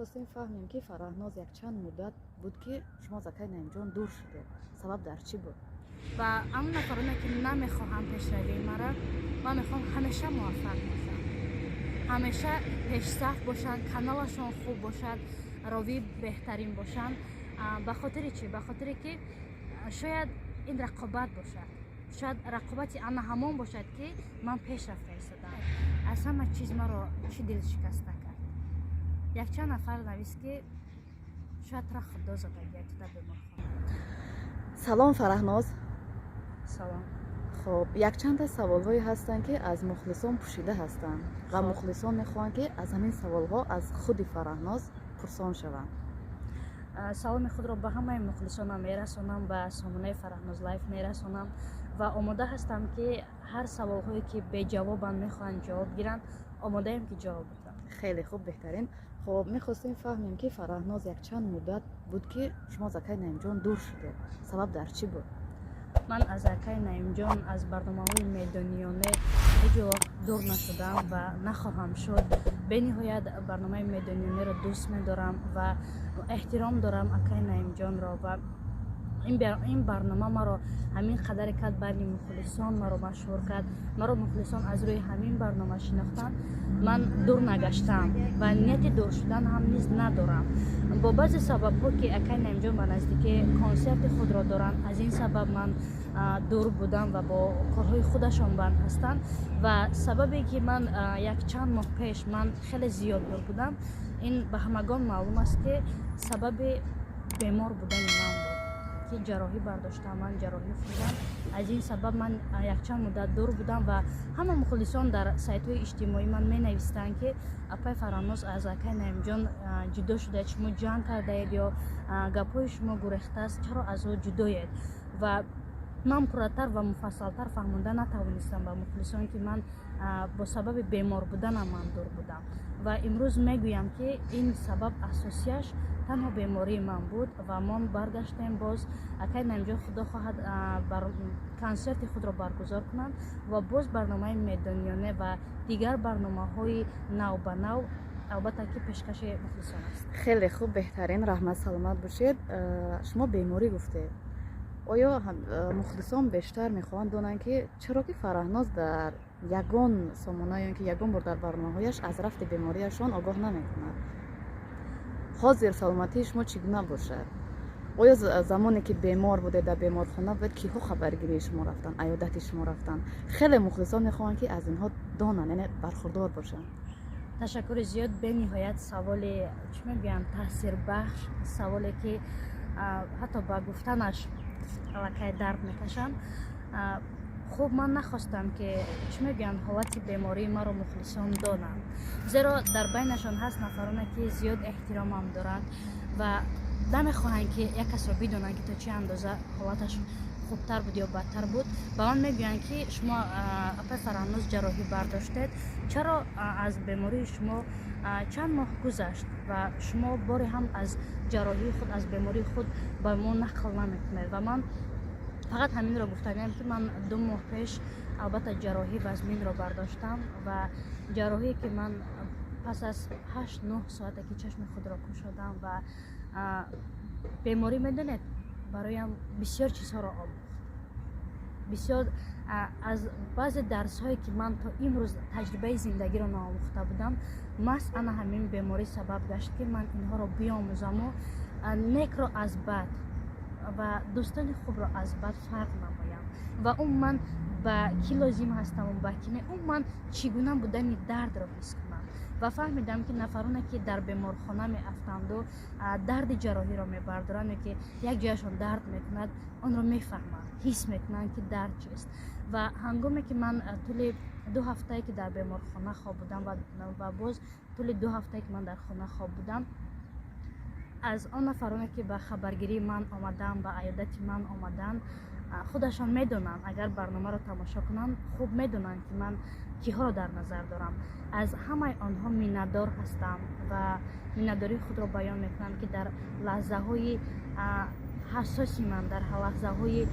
Мехостем фаҳмем, ки Фараҳноз, якчанд муддат буд, ки шумо аз акай Наимҷон дур шудед. Сабаб дар чӣ буд? Ва ҳамон нафароне, ки намехоҳанд пешравии мара, ман мехоҳам ҳамеша муваффақ бошанд, ҳамеша пешсаф бошанд, каналашон хуб бошад, ровии беҳтарин бошанд. Ба хотири чӣ? Ба хотире ки шояд ин рақобат бошад, шояд рақобати ана ҳамон бошад, ки ман пеш рафта истодам. Аз ҳама чиз маро чӣ дилшикаста кард? Якчанд нафар навист, ки шояд тура Худо задагия, ту дар беморхона. Салом, Фараҳноз. Салом. Хуб, якчанда саволҳое ҳастанд, ки аз мухлисон пӯшида ҳастанд ва мухлисон мехоҳанд, ки аз ҳамин саволҳо аз худи Фараҳноз пурсон шаванд. Саломи худро ба ҳамаи мухлисонам мерасонам, ба сомонаи Фараҳноз Лайф мерасонам ва омода ҳастам, ки ҳар саволҳое, ки беҷавобанд, мехоҳанд ҷавоб гиранд, омодаем, ки ҷавоб бидам. Хеле хуб, беҳтарин. Хуб, мехостем фаҳмем, ки Фараҳноз, якчанд муддат буд, ки шумо аз акай Наимҷон дур шудед. Сабаб дар чӣ буд? Ман аз акай Наимҷон, аз барномаҳои Медониёне ҳеҷ вақт дур нашудам ва нахоҳам шуд. Бениҳоят барномаи Медониёнеро дӯст медорам ва эҳтиром дорам акай Наимҷонро ва ин барнома маро ҳамин қадаре кард, байни мухлисон маро машҳур кард, маро мухлисон аз рӯи ҳамин барнома шинохтанд. Ман дур нагаштам ва нияти дур шудан ҳам низ надорам. Бо баъзе сабабҳо, ки акай Наимҷон ба наздикӣ консерти худро доранд, аз ин сабаб ман дур будам ва бо корҳои худашон банд ҳастанд. Ва сабабе, ки ман якчанд моҳ пеш ман хеле зиёд дур будам, ин ба ҳамагон маълум аст, ки сабаби бемор будани ман буд, ки ҷарроҳӣ бардоштам, ман ҷарроҳӣ хӯрдам. Аз ин сабаб ман якчанд муддат дур будам ва ҳама мухлисон дар сайтҳои иҷтимоӣ ман менавистанд, ки апай Фараҳноз аз акай Наимҷон ҷудо шудаед, шумо ҷанг кардаед ё гапҳои шумо гурехтааст, чаро аз ӯ ҷудоед? Ва ман пурратар ва муфассалтар фаҳмонда натавонистам ба мухлисон, ки ман бо сабаби бемор буданам ман дур будам. Ва имрӯз мегӯям, ки ин сабаб асосияш танҳо бемории ман буд ва мо баргаштем боз. Акай Наимҷон, Худо хоҳад, консерти худро баргузор кунанд ва боз барномаи Медониёне ва дигар барномаҳои навбанав, албатта, ки пешкаши мухлисон аст. Хеле хуб, беҳтарин, раҳмат, саломат бошед. Шумо беморӣ гуфтед. Оё мухлисон бештар мехоҳанд донанд, ки чаро ки Фараҳноз дар ягон сомона ё ин ки ягон бор дар барномаҳояш аз рафти бемориашон огоҳ намекунад? Ҳозир саломатии шумо чӣ гуна бошад? Оё замоне ки бемор будед, дар беморхона будед, киҳо хабаргирии шумо рафтанд, аёдати шумо рафтанд? Хеле мухлисон мехоҳанд, ки аз инҳо донанд, яъне бархурдор бошанд. Ташаккури зиёд. Бениҳоят саволи, чӣ мегӯянд, таъсирбахш, саволе, ки ҳатто ба гуфтанаш аллакай дард мекашам. Хуб, ман нахостам, ки, чӣ мегӯянд, ҳолати бемории маро мухлисон донанд, зеро дар байнашон ҳаст нафароне, ки зиёд эҳтиромам доранд ва намехоҳанд, ки як касро бидонанд, ки то чӣ андоза ҳолаташ хубтар буд ё бадтар буд. Ба ман мегӯянд, ки шумо, апай Фараҳноз, ҷарроҳӣ бардоштед, чаро аз бемории шумо чанд моҳ гузашт ва шумо боре ҳам аз ҷарроҳии худ, аз бемории худ ба мо нақл намекунед? Ва ман фақат ҳаминро гуфтаниям, ки ман 2 моҳ пеш, албатта, ҷарроҳии вазминро бардоштам ва ҷарроҳие, ки ман пас аз 8-9 соате, ки чашми худро кушодам ва беморӣ, медонед, бароям бисёр чизҳоро омӯхт, бисёр аз баъзе дарсҳое, ки ман то имрӯз таҷрибаи зиндагиро наомӯхта будам, маҳз ана ҳамин беморӣ сабаб гашт, ки ман инҳоро биомӯзаму некро аз бад ва дӯстони хубро аз бад фарқ намоям ва умуман ба кӣ лозим ҳастаму ба кӣ не, умуман чӣ гуна будани дардро ҳис кунам. Ва фаҳмидам, ки нафароне, ки дар беморхона меафтанду дарди ҷарроҳиро мебардоранд ё ки як ҷояшон дард мекунад, онро мефаҳманд, ҳис мекунанд, ки дард чист. Ва ҳангоме ки ман тӯли 2 ҳафтае, ки дар беморхона хоб будам ва боз тӯли 2 ҳафтае, ки ман дар хона хоб будам, аз он нафароне, ки ба хабаргирии ман омаданд, ба аёдати ман омаданд, худашон медонанд, агар барномаро тамошо кунанд, хуб медонанд, ки ман киҳоро дар назар дорам. Аз ҳамаи онҳо миннатдор ҳастам ва миннатдории худро баён мекунам, ки дар лаҳзаҳои ҳассоси ман, дар лаҳзаҳои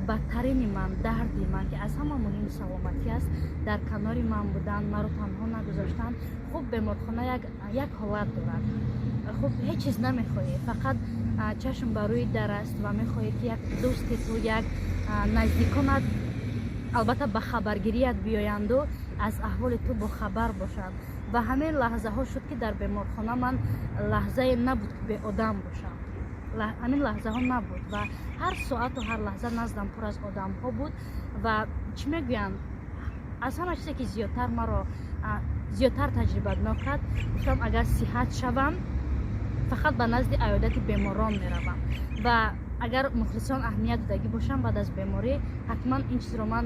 бадтарини ман, дарди ман, ки аз ҳама муҳим саломатӣ аст, дар канори ман буданд, маро танҳо нагузоштанд. Хуб, беморхона як ҳолат дорад. Хуб, ҳеҷ чиз намехоҳӣ, фақат чашм ба рӯи дар аст ва мехоҳӣ, ки як дӯсти ту, як наздиконат албатта ба хабаргирият биёянду аз аҳволи ту бохабар бошанд. Ва ҳамин лаҳзаҳо шуд, ки дар беморхона ман лаҳзае набуд, ки беодам бошам. Ҳамин лаҳзаҳо набуд ва ҳар соату ҳар лаҳза наздам пур аз одамҳо буд. Ва чӣ мегӯянд, аз ҳама чизе, ки зиёдтар маро зиёдтар таҷрибанок кард, гуфтам, агар сиҳат шавам, фақат ба назди аёдати беморон меравам. Ва агар мухлисон аҳамият додагӣ бошам, баъд аз беморӣ ҳатман ин чизро ман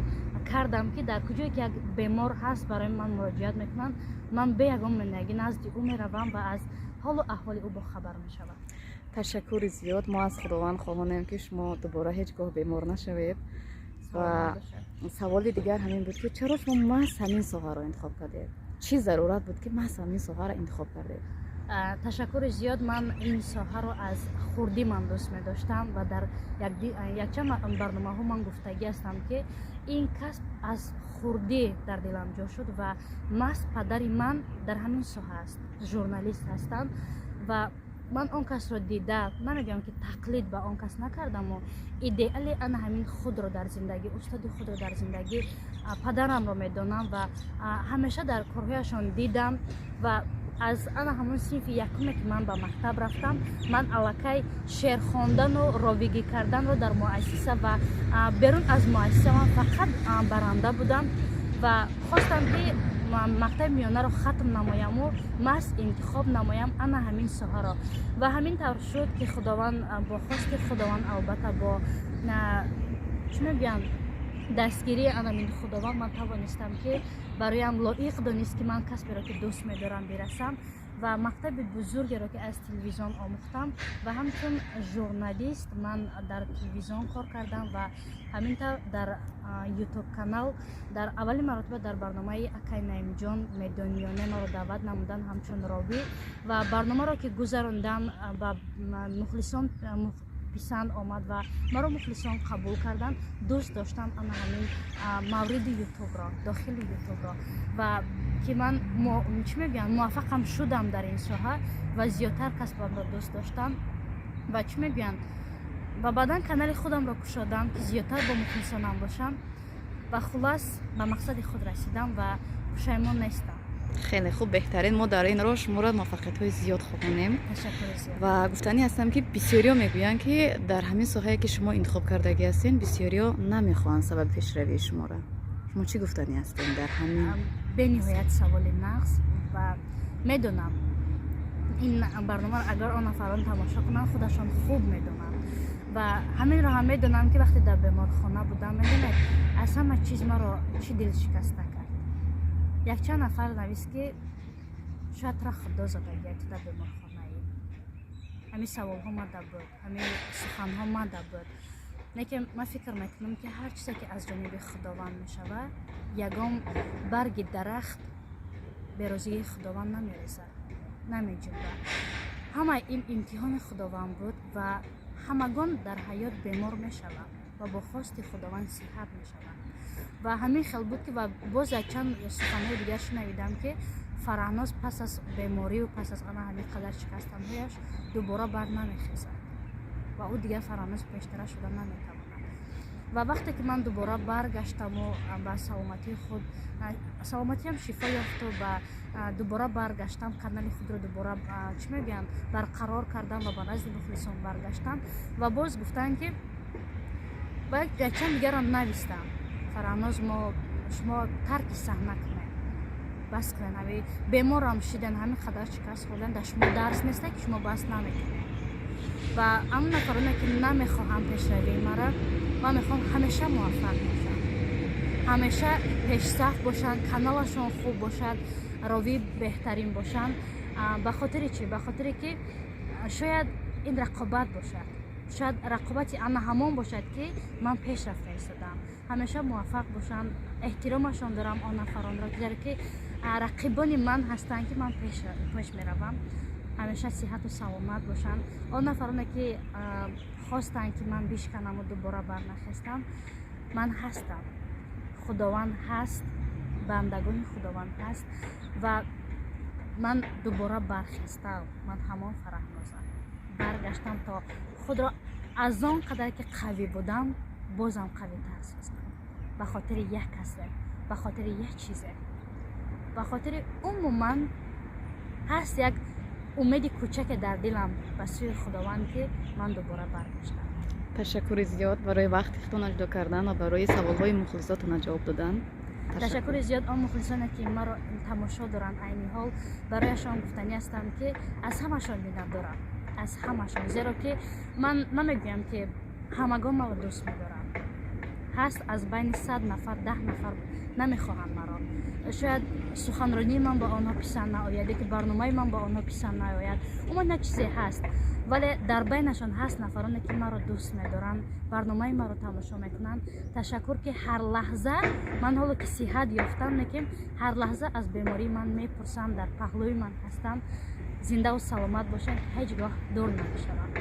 кардам, ки дар куҷое ки як бемор ҳаст, барои ман муроҷиат мекунанд, ман бе ягон монеагӣ назди ӯ меравам ва аз ҳолу аҳволи ӯ бохабар мешавам. Ташаккури зиёд. Мо аз Худованд хоҳонем, ки шумо дубора ҳеҷ гоҳ бемор нашавед. Ва саволи дигар ҳамин буд, ки чаро шумо маҳз ҳамин соҳаро интихоб кардед? Чӣ зарурат буд, ки маҳз ҳамин соҳаро интихоб кардед? Ташаккури зиёд. Ман ин соҳаро аз хурдӣ ман дӯст медоштам ва дар якчанд барномаҳо ман гуфтагӣ ҳастам, ки ин касб аз хурдӣ дар дилам ҷо шуд ва маҳз падари ман дар ҳамин соҳа аст, журналист ҳастанд. Ва ман он касро дида, намегӯям, ки тақлид ба он кас накардаму идеали ана ҳамин худро дар зиндагӣ, устоди худро дар зиндагӣ падарамро медонам ва ҳамеша дар корҳояшон дидам. Ва аз ана ҳамон синфи якуме, ки ман ба мактаб рафтам, ман аллакай шеър хондану ровигӣ карданро дар муассиса ва берун аз муассиса ман фақат баранда будам. Ва хостам, ки мактаби миёнаро хатм намояму маҳз интихоб намоям ана ҳамин соҳаро. Ва ҳамин тавр шуд, ки Худованд, бо хости Худованд, албатта, бо чӣ мегӯянд, дастгирии анамин Худованд, ман тавонистам, ки бароям лоиқ донист, ки ман касберо, ки дӯст медорам, бирасам. Ва мактаби бузургеро, ки аз телевизион омӯхтам ва ҳамчун журналист ман дар телевизион кор кардам ва ҳамин тавр дар Ютуб канал дар аввалин маротиба дар барномаи акай Наимҷон Медониёне маро даъват намуданд ҳамчун ровӣ. Ва барномаро ки гузарондам, ба мухлисон писанд омад ва маро мухлисон қабул карданд, дӯст доштам ана ҳамин мавриди Ютубро, дохили Ютубро. Ва ки ман, чӣ мегӯям, муваффақам шудам дар ин соҳа ва зиёдтар касбамро дӯст доштам. Ва чӣ мегӯянд, ва баъдан канали худамро кушодам, ки зиёдтар бо мухлисонам бошам. Ва хулас, ба мақсади худ расидам ва пушаймон нестам. Хеле хуб, беҳтарин. Мо дар ин роҳ шуморо муваффақиятҳои зиёд хоҳонем. Ва гуфтанӣ ҳастам, ки бисёриҳо мегӯянд, ки дар ҳамин соҳае, ки шумо интихоб кардагӣ ҳастед, бисёриҳо намехоҳанд сабаби пешравии шуморо. Шумо чӣ гуфтанӣ ҳастед дар ҳамин? Бениҳоят саволи нағз. Ва медонам, ин барномаро агар он нафарон тамошо кунанд, худашон хуб медонанд. Ва ҳаминро ҳам медонам, ки вақте дар беморхона будам, медонед, аз ҳама чиз маро чӣ дилшикаста кард? Якчанд нафар навист, ки шояд тура Худо задагия, ту дар беморхонаӣ. Ҳамин саволҳо мада буд, ҳамин суханҳо мада буд. Лекин ман фикр мекунам, ки ҳар чизе, ки аз ҷониби Худованд мешавад, ягон барги дарахт берозигии Худованд намерезад, намеҷунбад. Ҳамаи ин имтиҳони Худованд буд ва ҳамагон дар ҳаёт бемор мешаванд ва бо хости Худованд сиҳат мешаванд. Ва ҳамин хел буд, ки ва боз якчанд суханҳои дигар шунавидам, ки Фараҳноз пас аз беморию пас аз ана ҳамин қадар шикастанҳояш дубора бар намехезад ва ӯ дигар Фараҳноз пештара шуда наметавонад. Ва вақте ки ман дубора баргаштаму ба саломатии худ, саломатиам шифо ёфту ба дубора баргаштам, канали худро дубора, чӣ мегӯянд, барқарор кардам ва ба назди мухлисон баргаштам. Ва боз гуфтанд, ки ва якчанд дигарам навистам: «Фараҳноз, мо шумо тарки саҳна кунед, бас кунед, ҳами беморам шидан, ҳамин қадар шикаст хӯрдан дар шумо дарс неста, ки шумо бас намекунед». Ва ҳамон нафароне, ки намехоҳам пешравии мара, ман мехоҳам ҳамеша муваффақ бошам, ҳамеша пешсаф бошанд, каналашон хуб бошад, ровии беҳтарин бошанд. Ба хотири чӣ? Ба хотире ки шояд ин рақобат бошад, шояд рақобати ана ҳамон бошад, ки ман пеш рафта истодам. Ҳамеша муваффақ бошанд. Эҳтиромашон дорам он нафаронро, зеро ки рақибони ман ҳастанд, ки ман пеш меравам. Ҳамеша сиҳату саломат бошанд. Он нафароне, ки хостанд, ки ман бишканаму дубора барнахестам, ман ҳастам, Худованд ҳаст, бандагони Худованд ҳаст. Ва Ман дубора бархестам, ман ҳамон Фараҳнозам, баргаштам, то худро аз он қадар ки қавӣ будам, бозам қавитар созам, ба хотири як касе, ба хотири як чизе, ба хотири умуман ҳаст як умеди кӯчаке дар дилам ба сӯи Худованд, ки ман дубора баргаштам. Ташаккури зиёд барои вақти худтона ҷудо кардан ва барои саволҳои мухлисотона ҷавоб додан. Ташаккури зиёд он мухлисоне, ки маро тамошо доранд айни ҳол. Барояшон гуфтанӣ ҳастам, ки аз ҳамашон миннатдорам, аз ҳамашон, зеро ки ман намегӯям, ки ҳамагон маро дӯст медоранд. Ҳаст аз байни 100 нафар 10 нафар намехоҳанд маро. Шояд суханронии ман ба онҳо писанд наояд ёки барномаи ман ба онҳо писанд наояд, умуман як чизе ҳаст. Вале дар байнашон ҳаст нафароне, ки маро дӯст медоранд, барномаи маро тамошо мекунанд. Ташаккур, ки ҳар лаҳза, ман ҳоло ки сиҳат ёфтам, лекин ҳар лаҳза аз бемории ман мепурсанд, дар паҳлӯи ман ҳастанд. Зиндаву саломат бошанд, ҳеҷ гоҳ дур намешаванд.